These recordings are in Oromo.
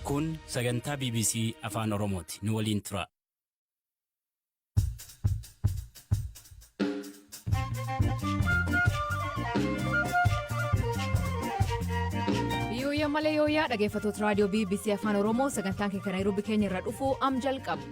Kun sagantaa BBC Afaan Oromooti. Nu waliin tura. Yooyyaa malee yooyyaa, dhaggeeffattoota raadiyoo BBC Afaan Oromoo, sagantaan keenya Naayiroobii keenya irra dhufu am jalqaba.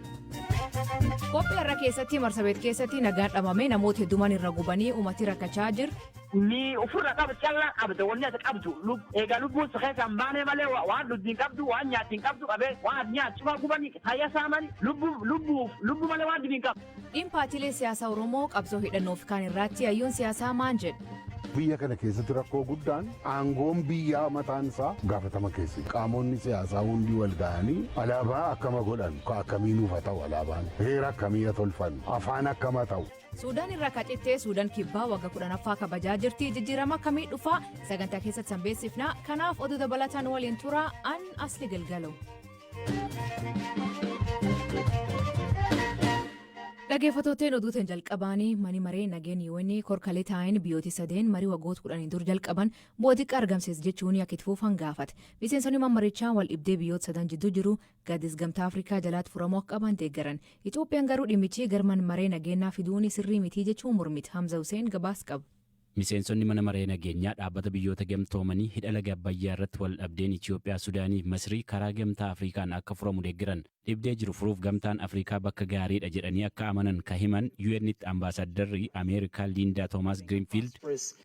Qophii har'a keessatti, Marsabeet keessatti nagaan dhabamee, namoota heddumaan irra gubanii, uummati rakkachaa jira. Ni ofirra qabu callaa qabda, wanni ati qabdu egaa lubbuun si keessa hin baane malee waan dhugdi hin qabdu, waan nyaatti hin qabdu. Qabee waan ati nyaattu cufaa gubanii hayya saamani, lubbu lubbuuf lubbu malee waan dhibi hin qabdu. Dhimma paartiilee siyaasaa Oromoo qabsoo hidhannoo fi kaan irratti hayyuun siyaasaa maan jedhu? Biyya kana keessatti rakkoo guddaan aangoon biyyaa mataan isaa gaafatama keessa. Qaamonni siyaasaa hundi wal ga'anii alaabaa akkama godhan, akkamii nuuf haa ta'u alaabaan, heera akkamii haa tolfan, afaan akkama ta'u. Suudaan irraa kacittee Suudaan Kibbaa waggaa 10ffaa kabajaa jirti. Jijjiirama akkamii dhufaa? Sagantaa keessatti sanbeessifna. Kanaaf oduu dabalataan waliin tura. An Asli Galgalo. Dhaggeeffattooteen, oduuteen jalqabaanii, mani maree nageen UN korkalee taa'een biyyooti sadeen marii waggoota 10 dur jalqaban bu'aa xiqqaa argamsiis jechuun akka itti fufan gaafate. Miseensonni marichaa wal dhibdee biyyoota sadan jidduu jiru gaddis Gamtaa Afrikaa jalaatti furamuu akka qaban deeggaran. Itoophiyaan garuu dhimmichi garman maree nageenyaa fiduun sirrii mitii jechuun mormiti. Hamza Hussein gabaas qaba. Miseensonni Mana Maree Nageenyaa Dhaabbata Biyyoota Gamtoomanii hidha laga Abbayyaa irratti wal dhabdeen Itoophiyaa, Sudaanii fi Masrii karaa Gamtaa Afrikaan akka furamu deeggaran. Dhibdee jiru furuuf Gamtaan Afrikaa bakka gaariidha jedhanii akka amanan ka himan UN'tti ambaasaaddarri Ameerikaa Liindaa Toomaas Giriinfiild,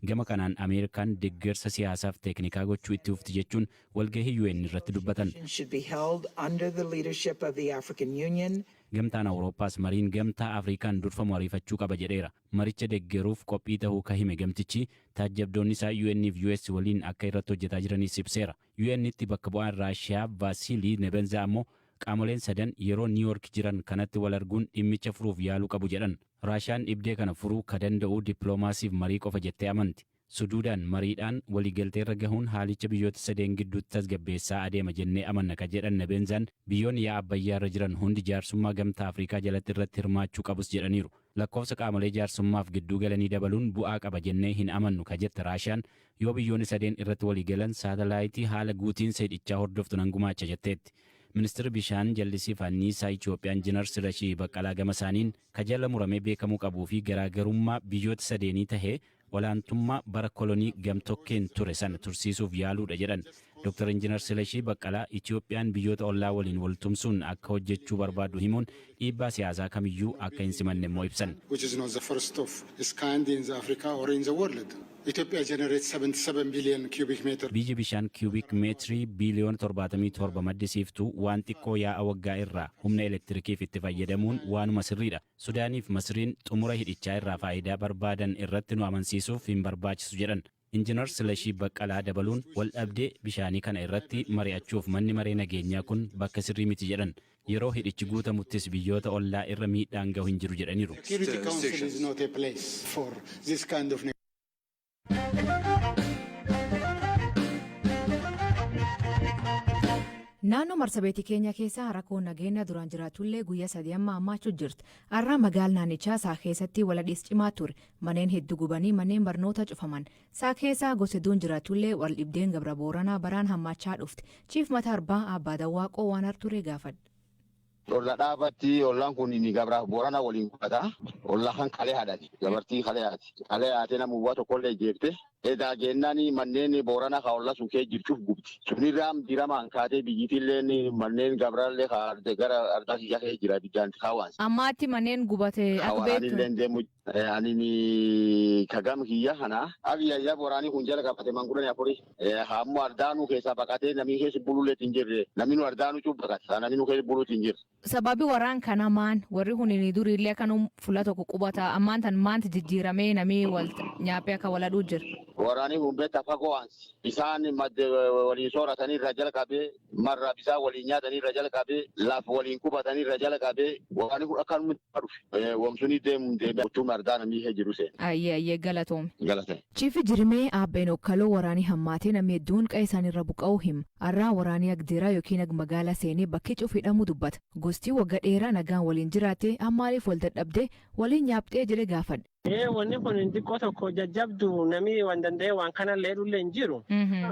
gama kanaan Ameerikaan deeggarsa siyaasaaf teeknikaa gochuu itti fufti jechuun walgahii UN irratti dubbatan. Should be held under the leadership of the African Union. Gamtaan Awurooppaas mariin Gamtaa Afrikaan durfamu ariifachuu qaba jedheera. Maricha deeggaruuf qophii ta'uu ka hime gamtichi, taajjabdoonni isaa UN fi US waliin akka irratti hojjetaa jiranis ibseera. UN'tti bakka bu'aan Raashiyaa Vaasiilii Nebenzaa ammoo qaamoleen sadan yeroo Niw Yoork jiran kanatti wal arguun dhimmicha furuuf yaaluu qabu jedhan. Raashiyaan dhibdee kana furuu ka danda'u dippiloomaasiif marii qofa jettee amanti. Suduudaan mariidhaan waliigalteerra gahuun haalicha biyyoota sadeen gidduutti tasgabbeessaa adeema jennee amanna ka jedhan Nebenzaan, biyyoonni yaa'a Abbayyaarra jiran hundi jaarsummaa Gamtaa Afrikaa jalatti irratti hirmaachuu qabus jedhaniiru. Lakkoofsa qaamolee jaarsummaaf gidduu galanii dabaluun bu'aa qaba jennee hin amannu ka jette Raashiyaan, yoo biyyoonni sadeen irratti waliigalan saatalaayitii haala guutiinsa hidhichaa hordoftu nan gumaacha jetteetti. Ministeerri Bishaan, Jallisii fi Anniisaa Itoophiyaa Injinar Silashii Baqqalaa gama isaaniin, ka jala muramee beekamuu qabuu fi garaagarummaa biyyoota sadeenii tahe olaantummaa bara kolonii gamtokkeen ture sana tursiisuuf yaaluudha jedhan. Dr. Injinar Silashii Baqqalaa Itoophiyaan biyyoota ollaa waliin wal tumsuun akka hojjechuu barbaadu himuun, dhiibbaa siyaasaa kamiyyuu akka hin simanne immoo ibsan. Which is not the first of its kind in the Africa or in the world. Ethiopia generates 77 billion cubic meter. Biyyi bishaan kiiyubik meetirii biiliyoona 77 maddisiiftu waan xiqqoo yaa'a waggaa irraa humna elektirikiif itti fayyadamuun waanuma sirriidha. Sudaaniif Masriin xumura hidhichaa irraa faayidaa barbaadan irratti nu amansiisuuf hin barbaachisu jedhan. Injinar Silashii Baqqalaa dabaluun, wal dhabdee bishaanii kana irratti mari'achuuf Manni Maree Nageenyaa kun bakka sirrii miti jedhan. Yeroo hidhichi guutamuttis biyyoota ollaa irra miidhaan gahu hin jiru jedhaniiru. Security Council is not a place for this kind of Naannoo Marsabeetii keenya keessa rakkoon nageenya duraan jiraatullee guyyaa 3 amma hammaachuu jirti. Har'a magaala naannichaa Saa keessatti waladhiis cimaa ture. Manneen hedduu gubanii, manneen barnoota cufaman. Saa keessa gosa hedduun jiraatullee wal dhibdeen Gabra Booranaa baraan hammaachaa dhufte. Chief Mataa Arbaa Abbaa Dawwaaqoo waan har ture gaafadhe. Olla dhaabatti, ollaan kun ni Gabraaf Boorana waliin qubata. Olla kan kalee haadhati. Gabartii kalee haati. Kalee haatee nama uwwaa tokkollee jeefte. Edaa jennaan manneen Boorana ka olla sun kee jirchuuf gubdi. Sunirraa diramaan kaatee biyyitiillee manneen Gabraallee ka gara ardaa kiyya kee jira ibiddaan kaawwaansi. Ammaatti manneen gubate akka beektu. Waraanillee deemu ani kagam kiyya kana abiyya waraanii kun jala qabate man 14. Ammoo ardaanuu keessaa baqatee namni keessa buluullee hin jirre, namni nu ardaanuu cuuf baqate, namni nu keessa buluutti hin jirre. Sababi waraan kana maan? Warri kun duriillee akkanum fuula tokko qubata, ammaan tan maanti jijjiiramee namni wal nyaaphee akka waladhuu jira? Waraanni kun beektaa fagoo aansi. Bisaan madde waliin sooratanii irraa jalqabee, marra bisaan waliin nyaatanii irraa jalqabee, lafa waliin qubatanii irraa jalqabee, waraanni kun akkanumatti dhufe. Wamsunii deemuun deemee utuu ardaa namni ishee jiru seene. Ayyee ayyee, galatoome. Galate. Chiifi Jirimee Aabbeen Okkaloo waraanii hammaatee namni hedduun qa'ee isaaniirra buqqa'uu hima. Har'aa waraanii Agdeeraa yookiin ag magaalaa seenee bakki cuuf hidhamuu dubbata. Gosti wagga dheeraa nagaan waliin jiraatte maaliif wal dadhabde waliin nyaaphxee jedhe gaafadhe. Ee, wanni kun xiqqoo tokko jajjabdu, namni waan danda'e waan kanallee dhullee hin jiru.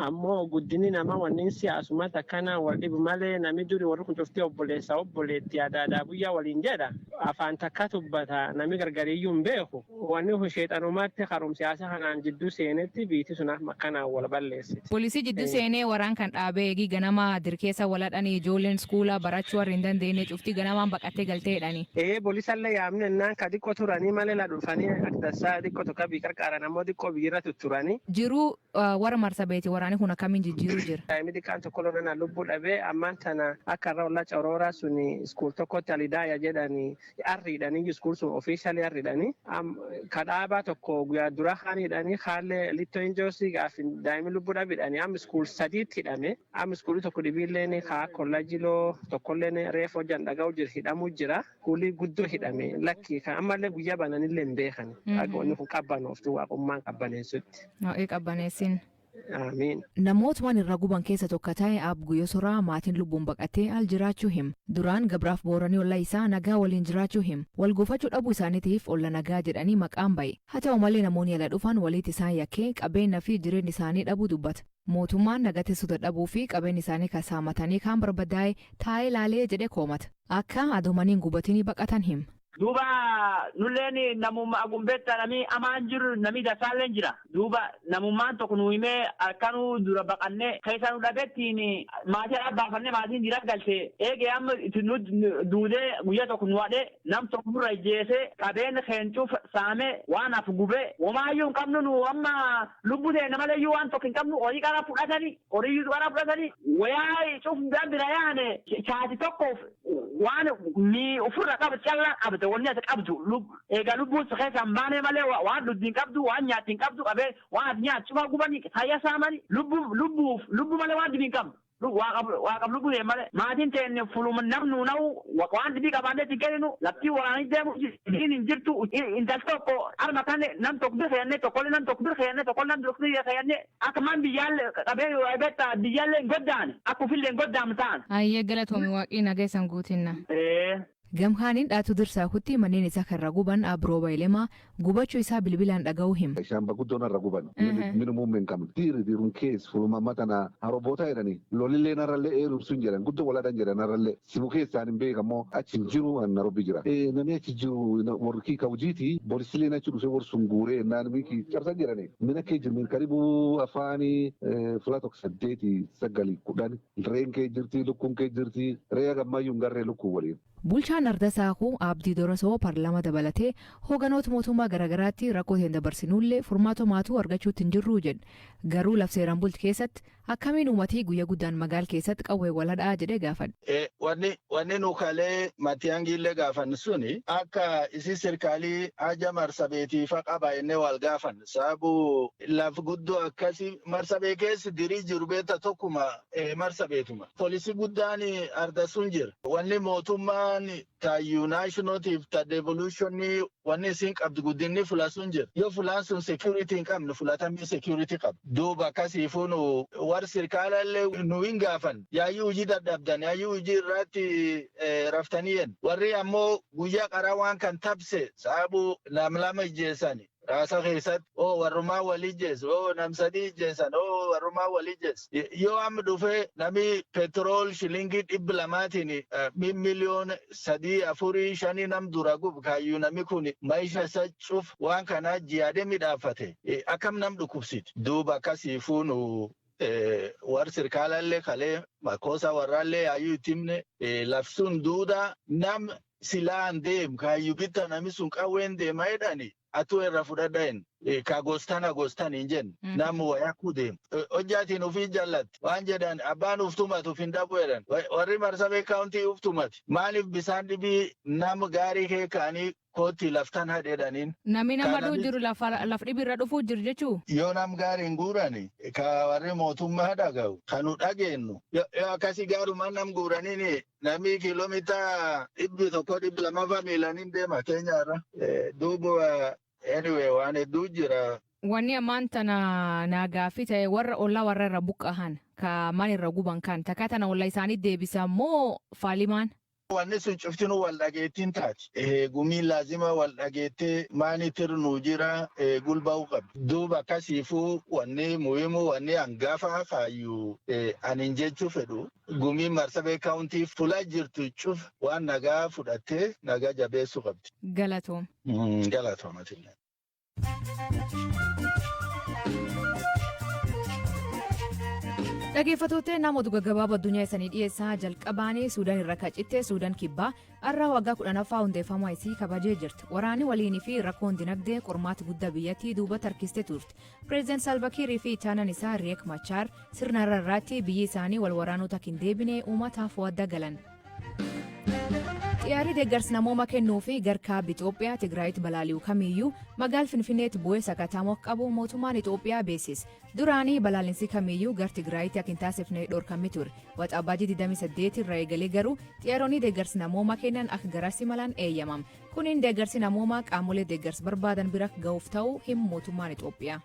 Ammoo guddinni namaa wanni siyaasumatti akkana wal dhibu malee, namni duri warri kun cuftee obboleessa obboleetti aadaa guyyaa waliin jedha. Afaan takka tubbata, namni gargariyyuu hin beeku. Wanni kun sheexanummaatti harum siyaasa kanaan jidduu seenetti biitti sun akkanaan wal balleessiti. Poolisii jidduu seenee waraan kan dhaabee eegii ganama dirkeessa waladhanii, ijoolleen iskuulaa barachuu warri hin dandeenye cuftii ganamaan baqattee galteedhani. Ee, poolisallee yaamne innaan ka xiqqoo turanii malee la dhufanii akka tasaa xiqqoo tokko biyya qarqaaran, ammoo xiqqoo biyyirra tutturanii. Jiruu warra Marsabeeti waraanni kun akkamiin jijjiiruu jira? Daa'imni xiqqaan tokko lolana lubbuu dhabee. Ammaan tana akka irra ollaa Corooraa sun school tokkotti Alidaaya jedhanii arriidhanii, school sun officially arriidhanii kadhaabaa tokko guyyaa dura haaniidhanii haallee Litto Injoosii gaafin daa'imni lubbuu dhabidhanii amma school sadiitti hidhame. Amma schoolii tokko dhibiilleen haa kollajiloo tokkolleen reefu hojjan dhaga'u jira, hidhamuu jira. Schoolii guddoo hidhame lakki kan ammallee guyyaa bananillee hin beekan. Akka wanni kun qabbanooftu waaqummaan qabbaneessutti. Waaqii qabbaneessin. Amiin. Namoota waan irra guban keessa tokko ta'e Aab Guyyoo Soraa maatiin lubbuun baqatee al jiraachuu him. Duraan Gabraaf Booranii olla isaa nagaa waliin jiraachuu him. Wal gufachuu dhabuu isaaniitiif olla nagaa jedhanii maqaan ba'e. Haa ta'u malee, namoonni ala dhufan walitti isaan yakkee qabeenya fi jireenya isaanii dhabuu dubbata. Mootummaan nagaa dadhabuu fi qabeenya isaanii kasaamatanii kaan barbadaa'e taa'ee laalee jedhee koomata. Akka adoomaniin gubatanii baqatan him. Duuba nulleen namummaa agumbeetta, nami amaan jiru, nami dasaalleen jira. Duuba namummaan tokko nu himee akkanuu dura baqannee keessa nu dhabeettiin maatii alaa baafannee maatiin jira galte. Eegee amma itti nu duudee guyyaa tokko nu hadhee, nam tokko nurra ijjeesee, qabeenya keencuuf saamee, waan hafu gubee, homaayyuu hin qabnu. Nu amma lubbuu ta'e namaleeyyuu waan tokko hin qabnu. Horii qara fudhatanii, horii qara fudhatanii, wayaa cuf bira yaane chaati tokkoof waan mi ofirra qabu callaa qabde. Wanni ati qabdu egaa lubbuun si keessa hin baane malee waan dhugdi hin qabdu, waan nyaatti hin qabdu. Qabee waan ati nyaattu cufaa gubanii hayya saamanii, lubbuu lubbuuf lubbuu malee waan dhibii hin qabnu. Waaqaf lubbuu ta'e malee maatiin ta'e fuluma namnu na'u waan dhibii qabaannee itti kenninu. Laftii waraanii deemu hin jirtu. Intal tokko harma kan nam tokko bir keeyyanne, tokkollee nam tokko bir keeyyanne, tokkollee nam tokko bir keeyyanne. Akka maan biyyaallee qabee beektaa biyyaallee hin goddaane, akka ofillee hin goddaamne ta'an. Ayyee, galatoomi, waaqii nageessan guutinna. Gamkaaniin dhaatu dirsaakutti manneen isaa kan irra guban Abrooba Elemaa gubachuu isaa bilbilaan dhaga'uu hima. Ishaan guddoon irra guban. Minimum hin qabne. Diiri diiruun keessa fuluma amma tana haroboota jedhanii lolillee narrallee eerumsuun jedhan guddoo walaadhaan jedhan narrallee simu keessaan hin beekamoo achi hin jiru, Nairobi jira. Namni achi jiru warri kiika hojiiti, poolisiileen achi dhufee warri sun guuree naan miki cabsan jedhani. Mina kee jiru karibu afaanii fuula tokko saddeeti sagali 10 re'een kee jirti, lukkuun kee jirti, re'ee gammayyuu hin garree lukkuu waliin. Bulchaan Arda Saakuu Abdii Dorosoo paarlaamaa dabalatee hooganoota mootummaa garaagaraatti rakkoo ta'een dabarsinuullee furmaata maatuu argachuutti hin jirru jedhe. Garuu laf seeraan bulti keessatti akkamiin uummatii guyyaa guddaan magaal keessatti qawwee waladhaa jedhee gaafadhe. Wanni nu kalee Matiyaangiillee gaafannu suni akka isi sirkaalii haja Marsabeetiifa qaba innee wal gaafan. Sababu laf guddoo akkasii Marsabee keessa dirii jiru beekta, tokkuma Marsabeetuma. Poolisii guddaan arda sun jira. Wanni mootummaan taayyuu nationaltiif ta devolutionii wanni isin qabdu guddinni fula sun jira. Yoo fulaan sun security hin qabne, fulatamii security qaba. Duuba akkasiifuu nu warri sirkaalallee nu hin gaafan. Yaayyuu hojii dadhabdan, yaayyuu hojii irratti raftanii yen. Warri ammoo guyyaa qaraa waan kan tabse sababu nam lama ijjeessani. Raasa keessatti oo warrumaa walii ijjeessu, oo nam sadii ijjeessan, oo warrumaa walii ijjeessu. Yoo amma dhufee nami petrol shilingii 200tiin miliyoona 3, 4, 5 nam dura gub kaayyuu, nami kun maisha isa cuf waan kanaa jiyaadee midhaafate akkam nam dhukkubsiti. Duuba akkasiifuu nu warri sirkaalallee kalee makosa warraallee yaayyuu itti himne, lafsun duuda nam silaan deem kaayyuu bitta nami sun qawween deema jedhani atu irra fudhadhaen ka gostana gostan hin jenne, nam wayakuu deem hojjaatiin ufii jallatti waan jedhan, abbaan uftumatu uf hin dhabu jedhan. Warri Marsabee County uftumati maaliif bisaan dhibii nam gaarii kee kaanii kootti laftan hadheedhaniin. Namni nama dhuu jiru laf dhibirra dhufuu jiru jechuu? Yoo nam gaariin guurani ka warri mootummaa dhaga'u ka nu dhageennu, yoo akkasii gaarumaan nam guuraniin namni kiiloomeetira 100, 200 miilaniin deema Keenyaarra. Duuba anyway waan hedduu jira. Wanni ammaan tana naa gaaffii ta'e, warra ollaa warra irra buqqahan ka man irra guban kan takka tana ollaa isaanii deebisa moo faalimaan? Wanni sun cuftinuu wal dhageettiin taati. Gumiin laazima wal dhageettee maanitir nuu jira gulba'uu qabdi. Duuba akkasiifuu wanni muhimu wanni hangafa kaayyuu anin jechuu fedhu gumiin Marsabee County fuula jirtu cuf waan nagaa fudhattee nagaa jabeessuu qabdi. Galatoom. Galatoomatillee. Dhaggeeffattoota, namoota gaggabaaboo addunyaa isanii dhiyeessaa. Jalqabaanii Suudaan irra kacitte Suudaan Kibbaa har'a waggaa 10ffaa hundeeffamaa isii kabajee jirti. Waraanni waliinii fi rakkoon dinagdee qormaata guddaa biyyattii duuba tarkiste turte. Pireezidaant Salvakiirii fi ittaanaan isaa Riek Machaar sirna irra irraatti biyyi isaanii wal waraanuu takka hin deebine uummataaf wadda galan. Xiyyaarri deeggarsa namooma kennuu fi garkaaba Itoophiyaa Tigraayitti balaali'u kamiyyuu magaala Finfinneetti bu'ee sakataamu akka qabu mootummaan Itoophiyaa beeksise. Duraanii balaalinsi kamiyyuu gar Tigraayitti akka hin taasifne dhorkamee ture. Waxabajjii 28 irraa eegalee garuu xiyyaaronni deeggarsa namoomaa kennan akka garas imalan eeyyamama. Kunin deeggarsi namoomaa qaamolee deeggarsa barbaadan bira ga'uuf ta'uu himu mootummaan Itoophiyaa.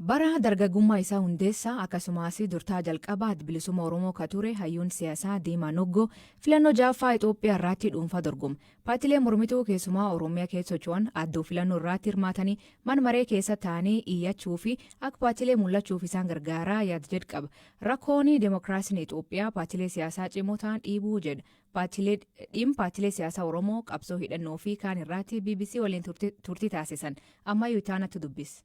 Bara dargaggummaa isaa hundeessaa akkasumas durtaa jalqabaa Bilisummaa Oromoo ka ture hayyuun siyaasaa Diimaa Noggoo filannoo ja'affaa Itoophiyaa irratti dhuunfaa dorgoma. Paartiilee mormituu keessumaa Oromiyaa keessa socho'an addoo filannoo irratti hirmaatanii mana maree keessa taa'anii iyyachuu fi akka paartiilee mul'achuuf isaan gargaaraa yaad jedhu qaba. Rakkoon deemokiraasiin Itoophiyaa paartiilee siyaasaa cimoo ta'an dhiibuu jedha. Dhimma paartiilee siyaasaa Oromoo qabsoo hidhannoo fi kaan irratti BBC waliin turtii taasisan ammayyuu itaanatti dubbise.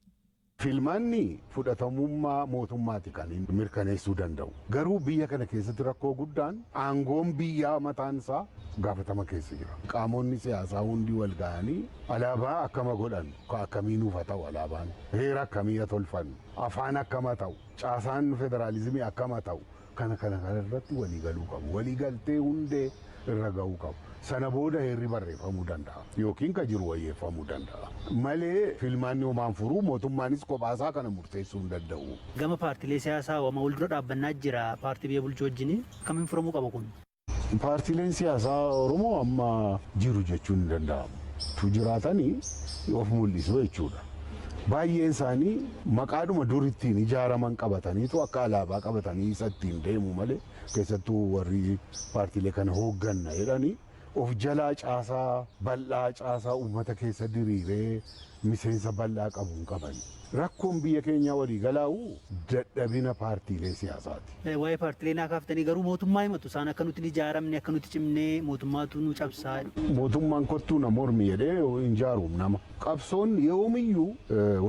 Filmaanni fudhatamummaa mootummaati kan mirkaneessuu danda'u. Garuu biyya kana keessatti rakkoo guddaan aangoon biyyaa mataan isaa gaafatama keessa jira. Qaamonni siyaasaa hundi wal ga'anii alaabaa akkama godhan, akkamii nuuf haa ta'u alaabaan, heera akkamii haa tolfannu, afaan akkama ta'u, caasaan federaalizimii akkama ta'u, kana kana kana irratti walii galuu qabu. Walii galtee hundee irra ga'uu qabu. Sana booda heerri barreeffamuu danda'a yookiin ka jiru wayyeeffamuu danda'a. Malee filmaanni homaan furuu, mootummaanis kophaasaa kana murteessuu hin danda'u. Gama paartiilee siyaasaa wama wal dura dhaabbannaa jira paartii biyya bulchuu wajjin, akkamiin furamuu qaba kun? Paartiileen siyaasaa Oromoo amma jiru jechuun hin danda'amu. Tu jiraatanii of mul'isu jechuudha. Baay'een isaanii maqaadhuma dur ittiin ijaaraman qabataniitu akka alaabaa qabatanii isa ittiin deemu malee, keessattuu warri paartiilee kana hoogganna jedhanii of jalaa caasaa bal'aa, caasaa uummata keessa diriiree miseensa bal'aa qabu hin qaban. Rakkoon biyya keenyaa walii galaa'u dadhabina paartiilee siyaasaati. Waa'ee paartiilee naa kaaftanii, garuu mootummaa himatu isaan, akka nuti hin ijaaramne, akka nuti cimnee mootummaatu nu cabsaa. Mootummaan kottuu na mormi jedhee hin ijaaruum nama. Qabsoon yoomiyyuu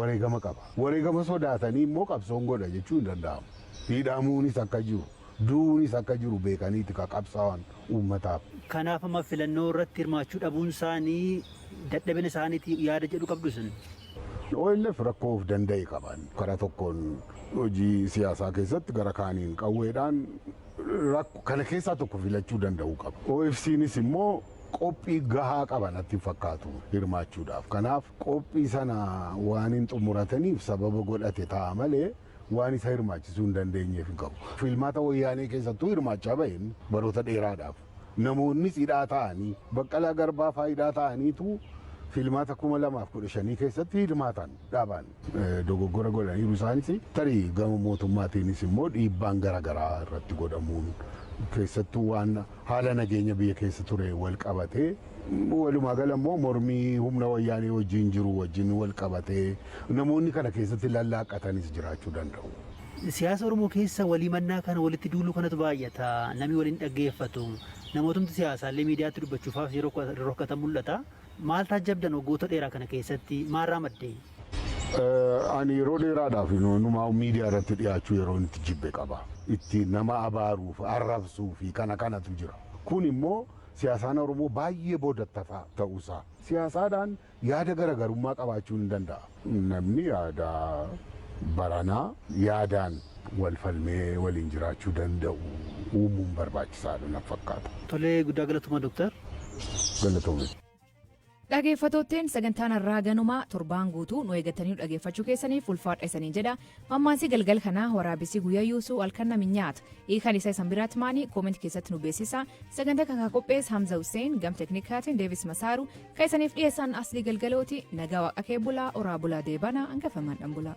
wareegama qaba. Wareegama sodaatanii immoo qabsoon godha jechuu hin danda'amu. Hidhamuunis akka jiru, du'uunis akka jiru beekaniiti ka qabsaa'an uummataaf. Kanaaf amma filannoo irratti hirmaachuu dhabuun isaanii dadhabina isaaniiti yaada jedhu qabdu sun? OLF rakkoo of danda'e qaban. Karaa tokkoon hojii siyaasaa keessatti, gara kaaniin qawweedhaan kana keessaa tokko filachuu danda'uu qaba. OFCnis immoo qophii gahaa qaba natti fakkaatu hirmaachuudhaaf. Kanaaf qophii sana waan hin xumurataniif sababa godhate ta'a malee waan isa hirmaachisuu hin dandeenyeef hin qabu. Filmaata Wayyaanee keessattuu hirmaachaa baheen baroota dheeraadhaaf. Namoonnis hidhaa ta'anii, Baqqalaa Garbaa fa'aa hidhaa ta'aniitu filmaata 2015 keessatti hirmaatan dhaabaan dogoggora godhaniiru. Isaanis tarii gama mootummaatiinis immoo dhiibbaan garaagaraa irratti godhamuun, keessattuu waan haala nageenya biyya keessa ture wal qabatee, walumaa gala immoo mormii humna Wayyaanee wajjin jiru wajjin wal qabatee namoonni kana keessatti lallaaqatanis jiraachuu danda'u. Siyaasa Oromoo keessa walii mannaa kana walitti duuluu kanatu baay'ata. Namni waliin dhaggeeffatu. Namootumti siyaasaallee miidiyaatti dubbachuufaaf yeroo rakkatan mul'ata. Maal taajjabdan waggoota dheeraa kana keessatti, maalirraa madde? Ani yeroo dheeraadhaaf numaa miidiyaa irratti dhiyaachuu yeroo itti jibbe qaba. Itti nama abaaruuf, arrabsuu fi kana kanatu jira. Kun immoo siyaasaan Oromoo baay'ee boodattafaa ta'uusaa. Siyaasaadhaan yaada garaagarummaa qabaachuu hin danda'a. Namni yaada baranaa yaadaan wal falmee waliin jiraachuu danda'u uumuun barbaachisaadha na fakkaata. Tolee, guddaa galatuma, Dooktar. Galatoomne. Dhaggeeffattootteen, sagantaan har'aa ganuma torbaan guutuu nu eeggatanii dhaggeeffachuu keessaniif ulfaadha isaniin jedha. Mammaansii galgal kanaa "Waraabessi guyyaa yuusuu halkan nami nyaata." Hiikan isa isan biraatti maanii? Comment keessatti nu beeksisa. Sagantaa kan qopheesse Hamza Hussein, gam teknikaatiin Deevis Masaaru, kan isaniif dhiyeessan Aslii Galgalooti. Nagaa Waaqa kee bulaa, oraa bulaa, deebanaa hangafamaan dhan bulaa.